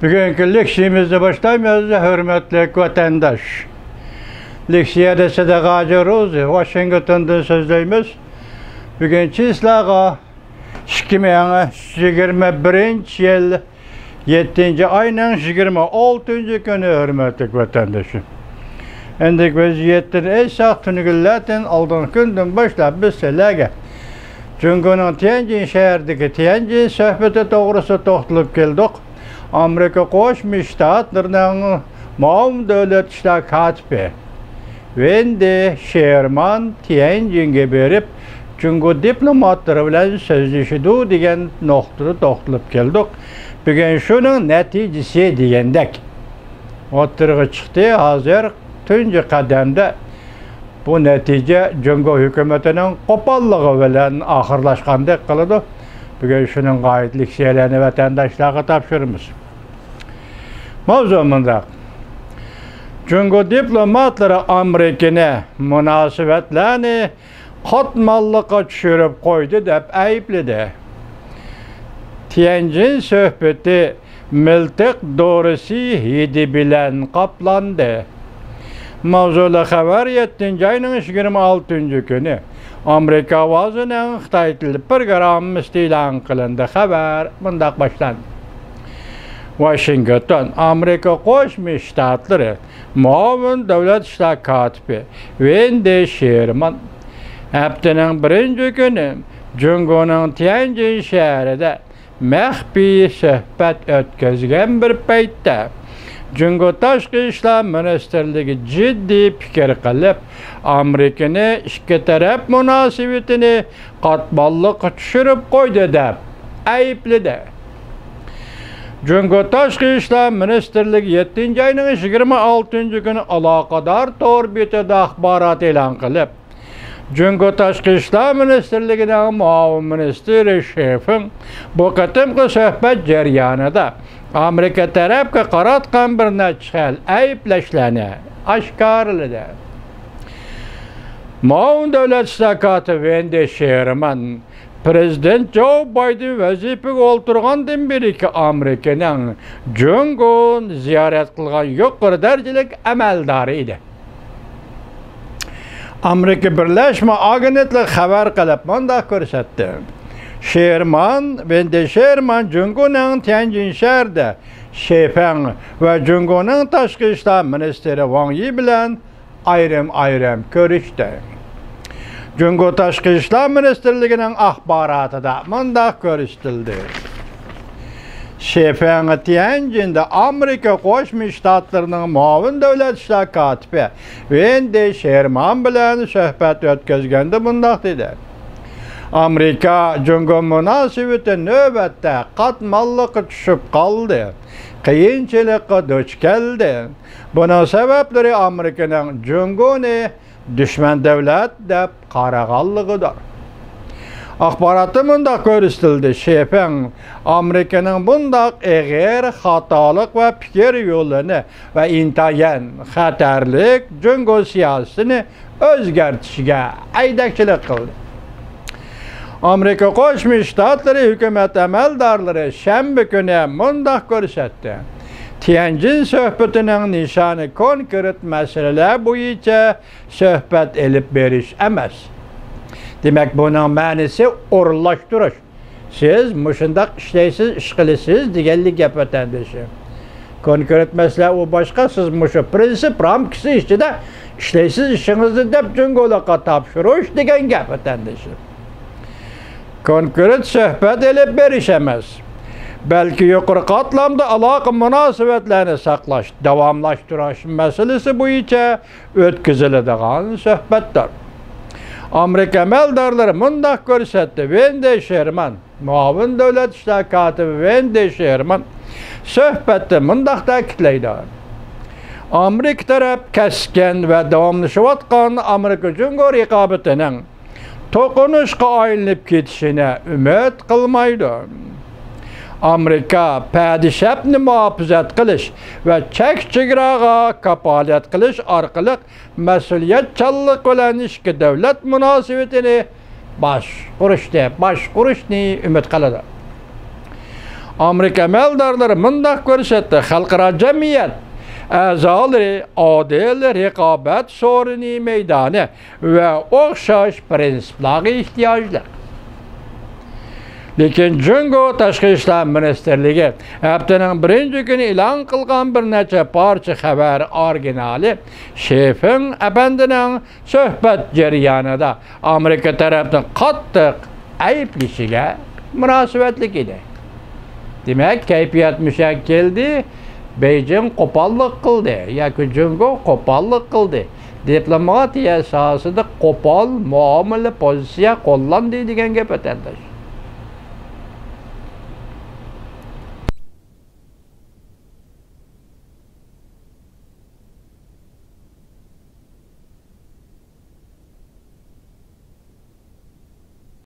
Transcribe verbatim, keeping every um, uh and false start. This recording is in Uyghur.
بۈگۈنكى لېكسىيىمىزنى باشلايمىز، ھۆرمەتلىك ۋەتەنداش. لېكسىيەدە سىدىق ھاجى روزى، ۋاشىنگتوندىن سۆزلەيمىز. بۈگۈن چىسلاغا ئىككى مىڭ يىگىرمە بىرىنچى يىل يەتتىنچى ئاينىڭ يىگىرمە ئالتىنچى كۈنى، ھۆرمەتلىك ۋەتەندىشىم. ئەمدى ۋەزىيەتتىن ئېيتساق، تۈنۈگۈنلەردىن، ئالدىنقى كۈندىن باشلاپ بىز سىلەرگە جۇڭگونىڭ تيەنجىن شەھىرىدىكى تيەنجىن سۆھبىتى توغرىسىدا توختىلىپ كەلدۇق. ئامېرىكا قوشما شتاتلىرىنىڭ مۇئاۋىن دۆلەت ئىشلار كاتىپى ۋېندى شېرمان تيەنجىنگە بېرىپ، جۇڭگو دىپلوماتلىرى بىلەن سۆزلىشىدۇ دېگەن نۇقتىدا توختىلىپ كەلدۇق. بۈگۈن شۇنىڭ نەتىجىسى دېگەندەك ئوتتۇرىغا چىقتى. ھازىر تۇنجى قەدەمدە بۇ نەتىجە جۇڭگو ھۆكۈمىتىنىڭ قوپاللىقى بىلەن ئاخىرلاشقاندەك قىلىدۇ. بۈگۈن شۇنىڭغا ئائىت لېكسىيەلەرنى ۋەتەنداشلارغا تاپشۇرىمىز. ماۋزۇ مۇنداق. جۇڭگو دىپلوماتلىرى ئامېرىكىنى مۇناسىۋەتلەرنى قاتماللىققا چۈشۈرۈپ قويدى دەپ ئەيىبلىدى. تيەنجىن سۆھبىتى مىلتىق دورىسى ھىدى بىلەن قاپلاندى. ماۋزۇلۇق خەۋەر يەتتىنچى ئاينىڭ يىگىرمە ئالتىنچى كۈنى ئامېرىكا ئاۋازىنىڭ خىتاي تىلى پروگراممىسىدا ئېلان قىلىندى. خەۋەر مۇنداق باشلاندى. ۋاشىنگتون، ئامېرىكا قوشما شتاتلىرى مۇئاۋىن دۆلەت ئىشلار كاتىپى ۋېندى شېرمان ھەپتىنىڭ بىرىنچى كۈنى جۇڭگونىڭ تيەنجىن شەھىرىدە مەخپىي سۆھبەت ئۆتكۈزگەن بىر پەيتتە، جۇڭگو تاشقى ئىشلار مىنىستىرلىكى جىددىي پىكىر قىلىپ، ئامېرىكىنى ئىككى تەرەپ مۇناسىۋىتىنى قاتماللىققا چۈشۈرۈپ قويدى دەپ ئەيىبلىدى. جۇڭگو تاشقى ئىشلار مىنىستىرلىكى يەتتىنچى ئاينىڭ يىگىرمە ئالتىنچى كۈنى ئالاقىدار تور بېتىدە ئاخبارات ئېلان قىلىپ، جۇڭگو تاشقى ئىشلار مىنىستىرلىكىنىڭ مۇئاۋىن مىنىستىرى شې فېڭ بۇ قېتىمقى سۆھبەت جەريانىدا ئامېرىكا تەرەپكە قاراتقان بىر نەچچە خىل ئەيىبلەشلەرنى ئاشكارىلىدى. مۇئاۋىن دۆلەت ئىشلار كاتىپى ۋېندى شېرمان پىرېزىدېنت جو بايدېن ۋەزىپىگە ئولتۇرغاندىن بېرىكى ئامېرىكىنىڭ جۇڭگونى زىيارەت قىلغان يۇقىرى دەرىجىلىك ئەمەلدارى ئىدى. ئامېرىكا بىرلەشمە ئاگېنتلىقى خەۋەر قىلىپ مۇنداق كۆرسەتتى: شېرمان، ۋېندى شېرمان جۇڭگونىڭ تيەنجىن شەھىرىدە شې فېڭ ۋە جۇڭگونىڭ تاشقى ئىشلار مىنىستىرى ۋاڭ يى بىلەن ئايرىم-ئايرىم كۆرۈشتى. جۇڭگو تاشقى ئىشلار مىنىستىرلىكىنىڭ ئاخباراتىدا مۇنداق كۆرسىتىلدى: شې فېڭ تيەنجىندە ئامېرىكا قوشما شتاتلىرىنىڭ مۇئاۋىن دۆلەت ئىشلار كاتىپى ۋېندى شېرمان بىلەن سۆھبەت ئۆتكۈزگەندە مۇنداق دېدى: ئامېرىكا جۇڭگو مۇناسىۋىتى نۆۋەتتە قاتماللىققا چۈشۈپ قالدى، قىيىنچىلىققا دۇچ كەلدى. بۇنىڭ سەۋەبلىرى ئامېرىكىنىڭ جۇڭگونى دۈشمەن دۆلەت دەپ قارىغانلىقىدۇر. ئاخباراتتا مۇنداق كۆرسىتىلدى: شې فېڭ ئامېرىكىنىڭ بۇنداق ئېغىر خاتالىق ۋە پىكىر يولىنى ۋە ئىنتايىن خەتەرلىك جۇڭگو سىياسىتىنى ئۆزگەرتىشىگە ھەيدەكچىلىك قىلدى. ئامېرىكا قوشما شتاتلىرى ھۆكۈمەت ئەمەلدارلىرى شەنبە كۈنى مۇنداق كۆرسەتتى: تيەنجىن سۆھبىتىنىڭ نىشانى كونكرېت مەسىلىلەر بويىچە سۆھبەت ئېلىپ بېرىش ئەمەس. دېمەك، بۇنىڭ مەنىسى ئورۇنلاشتۇرۇش. سىز مۇشۇنداق ئىشلەيسىز، ئىش قىلىسىز دېگەنلىك گەپ، ۋەتەندىشىم. كونكرېت مەسىلە ئۇ باشقا، سىز مۇشۇ پرىنسىپ رامكىسى ئىچىدە ئىشلەيسىز ئىشىڭىزنى دەپ جۇڭگولۇققا تاپشۇرۇش دېگەن گەپ، ۋەتەندىشىم. كونكرېت سۆھبەت ئېلىپ بېرىش ئەمەس، بەلكى يۇقىرى قاتلامدا ئالاقە مۇناسىۋەتلەرنى ساقلاش، داۋاملاشتۇرۇش مەسىلىسى بويىچە ئۆتكۈزۈلىدىغان سۆھبەتتۇر. ئامېرىكا ئەمەلدارلىرى مۇنداق كۆرسەتتى: ۋېندى شېرمان، مۇئاۋىن دۆلەت ئىشلار كاتىپى ۋېندى شېرمان سۆھبەتتە مۇنداق تەكىتلەيدۇ: ئامېرىكا تەرەپ كەسكىن ۋە داۋاملىشىۋاتقان ئامېرىكا جۇڭگو رىقابىتىنىڭ توقۇنۇشقا ئايلىنىپ كېتىشىنى ئۈمىد قىلمايدۇ. ئامېرىكا پەدىشەپنى مۇھاپىزەت قىلىش ۋە چەك چېگراغا كاپالەت قىلىش ئارقىلىق مەسئۇلىيەتچانلىق بىلەن ئىككى دۆلەت مۇناسىۋىتىنى باشقۇرۇشنى، باشقۇرۇشنى ئۈمىد قىلىدۇ. ئامېرىكا ئەمەلدارلىرى مۇنداق كۆرسەتتى: خەلقئارا جەمئىيەت ئەزالىرى ئادىل رىقابەت سورۇنى مەيدانى ۋە ئوخشاش پىرىنسىپلارغا ئېھتىياجلىق. لېكىن جۇڭگو تاشقى ئىشلار مىنىستىرلىكى ھەپتىنىڭ بىرىنچى كۈنى ئېلان قىلغان بىر نەچچە پارچە خەۋەر ئورىگىنالى شى فېڭ ئەپەندىنىڭ سۆھبەت جەريانىدا ئامېرىكا تەرەپنىڭ قاتتىق ئەيىبلىشىگە مۇناسىۋەتلىك ئىدى. دېمەك، كەيپىيات مۇشەكىلدى، بېيجىڭ قوپاللىق قىلدى ياكى جۇڭگو قوپاللىق قىلدى. دىپلوماتىيە ساھەسىدە قوپال مۇئامىلە، پوزىتسىيە قوللاندى دېگەن گەپ، ۋەتەنداش.